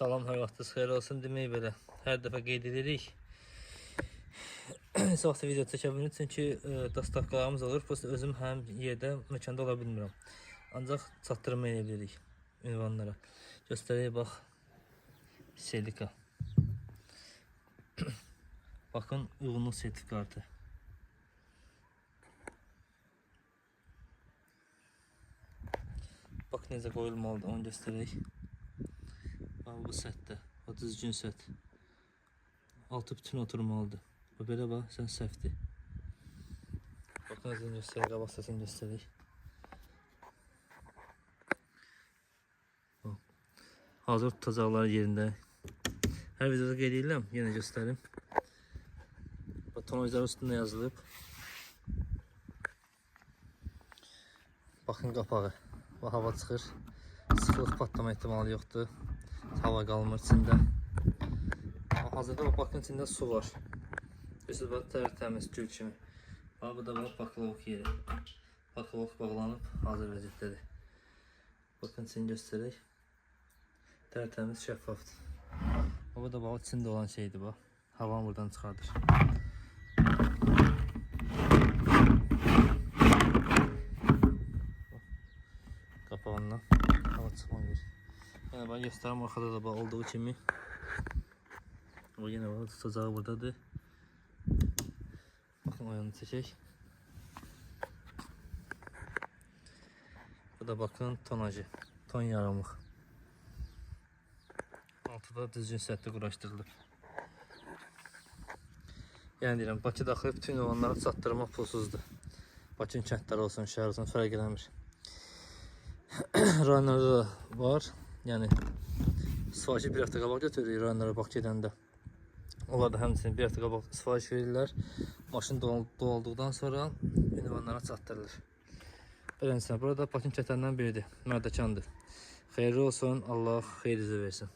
Salam, hər vaxtınız xeyir olsun. Demək belə, hər dəfə qeyd edirik. Heç vaxt video çəkə bilmirik, çünki dastavkalarımız olur. Prosta özüm həm yerdə, məkanda ola bilmirəm. Ancaq çatdırma edə bilirik ünvanlara. Göstərək bax. Selika. Bakın uyğunluq sertifikatı. Bax necə qoyulmalıdır, onu göstərək. Bax bu sətdə, o düzgün sət. Altı bütün oturmalıdır. Bu belə bax, sən səhvdir. Baxın özünü göstərək, qabaq səsini göstərək. Bax. Hazır tutacaqlar yerində. Hər videoda qeyd edirəm, yenə göstərim. Bax, tonajlar üstündə yazılıb. Baxın qapağı. Bax, hava çıxır. Sıxlıq patlama ehtimalı yoxdur. Hava qalmır içində. Hazırda o bakın içində su var. Görürsünüz, bax, tərtəmiz gül kimi. Bax, bu da bax, baklavok yeri. Baklavok bağlanıb hazır vəziyyətdədir. Bakın içini göstərək. Tərtəmiz, şəffafdır. Bu da bax, içində olan şeydir bax. Havanı buradan çıxardır. Qapağından hava çıxmır. Yəni bax göstərim arxada da bax olduğu kimi. O yenə bax tutacağı buradadır. Baxın o yanını çəkək. Bu da bakın tonajı. Ton yarımlıq. Altıda düzgün sətdə quraşdırılıb. Yəni deyirəm, Bakı daxili bütün ünvanlara çatdırmaq pulsuzdur. Bakının kəndləri olsun, şəhər olsun, fərq eləmir. Rayonlarda da var. Yəni sifarişi bir həftə qabaq götürürük rayonlara Bakı gedəndə. Onlar da həmçinin bir həftə qabaq sifariş verirlər. Maşın dolduqdan sonra ünvanlara çatdırılır. Beləncə, burada Bakının kəndlərindən biridir. Mərdəkandır. Xeyirli olsun, Allah xeyirinizi versin.